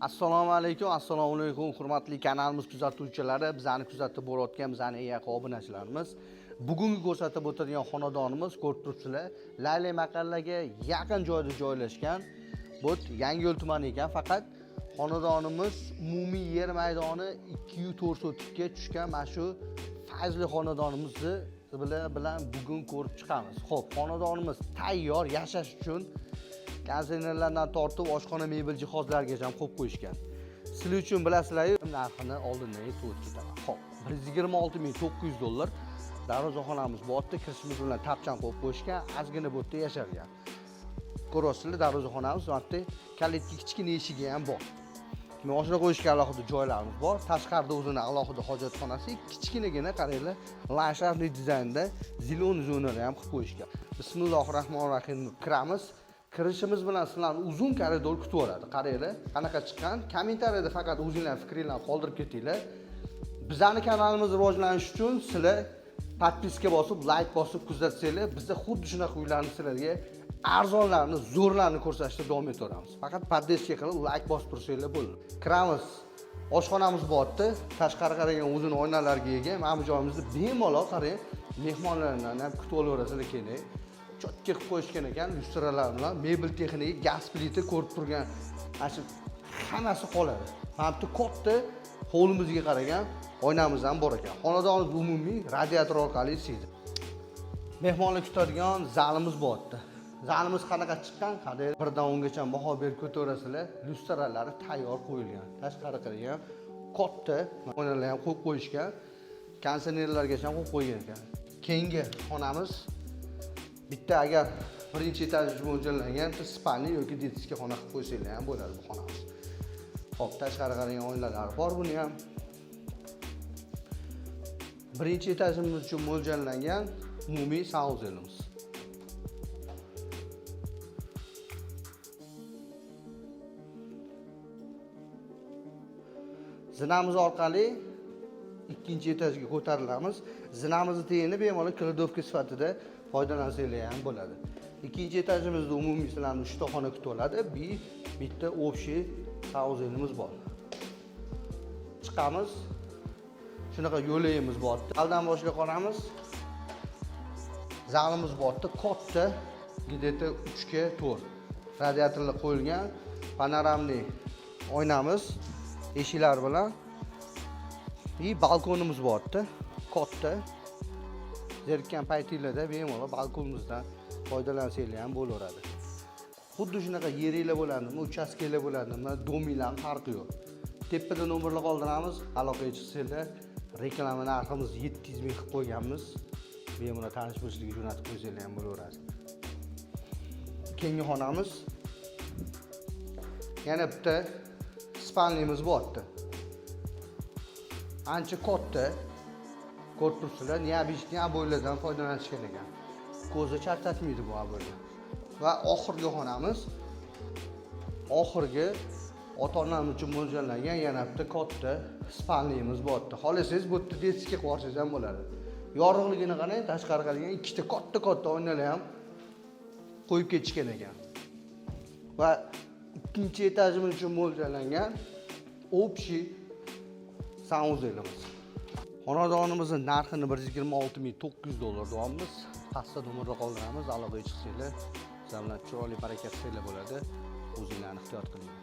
Assalomu alaykum, assalomu alaykum hurmatli kanalimiz kuzatuvchilari, bizani kuzatib borayotgan bizani eng yaqin obunachilarimiz. Bugungi ko'rsatib o'tadigan xonadonimiz ko'rib turibsizlar, Layli mahallaga yaqin joyda joylashgan. Bu Yangiyo'l tumani ekan, faqat xonadonimiz umumiy yer maydoni 204 sotikka tushgan mana shu fayzli xonadonimizni bilan bugun ko'rib chiqamiz. Xo'p, xonadonimiz tayyor yashash uchun konteynerlardan tortib oshxona mebel jihozlarigacha qo'yib qo'yishgan. Sizlar uchun bilasizlar, narxini oldindan aytib o'tib ketaman. Xo'p, 126 900 dollar. Darvozaxonamiz bu yerda kirishimiz bilan tapchan qo'yib qo'yishgan, ozgina bu yerda yashargan. Ko'ryapsizlar, darvozaxonamiz bu yerda калитка kichkina eshigi ham bor. Moshina qo'yishga alohida joylarimiz bor. Tashqarida o'zini alohida hojatxonasi, kichkinagina qaranglar, ландшафтный dizaynda зелёный zonalar ham qilib qo'yishgan. Bismillahir rohmanir rohim deb kiramiz. Kirishimiz bilan sizlarni uzun koridor kutib oladi. Qaranglar, qanaqa chiqqan. Kommentariyada faqat o'zinglar fikringlarni qoldirib ketinglar. Bizani kanalimiz rivojlanishi uchun sizlar подписка bosib, layk bosib kuzatsanglar, biza xuddi shunaqa uylarni sizlarga arzonlarni, zo'rlarni ko'rsatishda davom etaveramiz. Faqat поддержка qilib, layk bosib tursanglar bo'ldi. Kiramiz. Oshxonamiz bu yerda, tashqari qaragan o'zini oynalarga ega. Mana bu joyimizni bemalol qarang, mehmonlarni ham kutib olaverasizlar keling. Чётко qilib qo'yishgan ekan, lyustralar bilan, mebel texnika, gaz plita ko'rib turgan ana shu hammasi qoladi. Mana bu katta hovlimizga qaragan oynamiz ham bor ekan. Xonadonimiz umumiy radiator orqali isiydi. Mehmonlar kutadigan zalimiz bu yerda. Zalimiz qanaqa chiqqan? Qarang, birdan o'ngacha baho berib ko'taverasizlar. Lyustralari tayyor qo'yilgan. Tashqari qaragan katta oynalar ham qo'yib qo'yishgan. Konditsionerlargacha ham qo'yib qo'ygan ekan. Keyingi xonamiz bitta, agar birinchi etaj uchun mo'ljallangan bitta спальня yoki детский xona qilib qo'ysanglar ham bo'ladi bu xonamiz. Xo'p, tashqari qaragan oynalar bor buni ham. Birinchi etajimiz uchun mo'ljallangan umumiy санузел imiz. Zinamiz orqali ikkinchi etajga ko'tarilamiz. Zinamizni tagini bemalol кладовка sifatida foydalansanglar ham bo'ladi. Ikkinchi etajimizda umumiy sizlarni uchta xona kutib oladi. Bitta общий санузел imiz bor. Chiqamiz. Shunaqa yo'lagimiz bor. Aldan boshqa xonamiz. Zalimiz bor. Katta, где-то 3 ga 4. Radiatorlar qo'yilgan, панорамный oynamiz eshiklar bilan и balkonimiz bor. Katta. Zerikkan paytinglarda bemalol balkonimizdan foydalansanglar ham bo'laveradi. Xuddi shunaqa yeringlar bo'ladimi, uchastkalar bo'ladimi, дом inglarni farqi yo'q. Tepada nomerlar qoldiramiz, aloqaga chiqsanglar, reklama narximiz 700 ming qilib qo'yganmiz. Bemalol tanish bilishlikka jo'natib qo'ysanglar ham bo'laveradi. Keyingi xonamiz yana bitta спальня miz bor. Ancha katta. Ko'rib turibsizlar, необычный обой lardan foydalanishgan ekan. Ko'zni charchatmaydi bu обой lar. Va oxirgi xonamiz, oxirgi ota-onam uchun mo'ljallangan yana bitta katta спальня miz bor. Xohlasangiz bu yerda детский qilib yuborsangiz ham bo'ladi. Yorug'ligini qarang, tashqari qaragan ikkita katta-katta oynalar ham qo'yib ketishgan ekan. Va ikkinchi etajimiz uchun mo'ljallangan общий санузел imiz. Xonadonimizning narxini 126 900 dollar deyapmiz. Pastda nomerda qoldiramiz, aloqaga chiqsanglar, sizlar bilan chiroyli baraka qilsanglar bo'ladi. O'zinglarni ehtiyot qilinglar.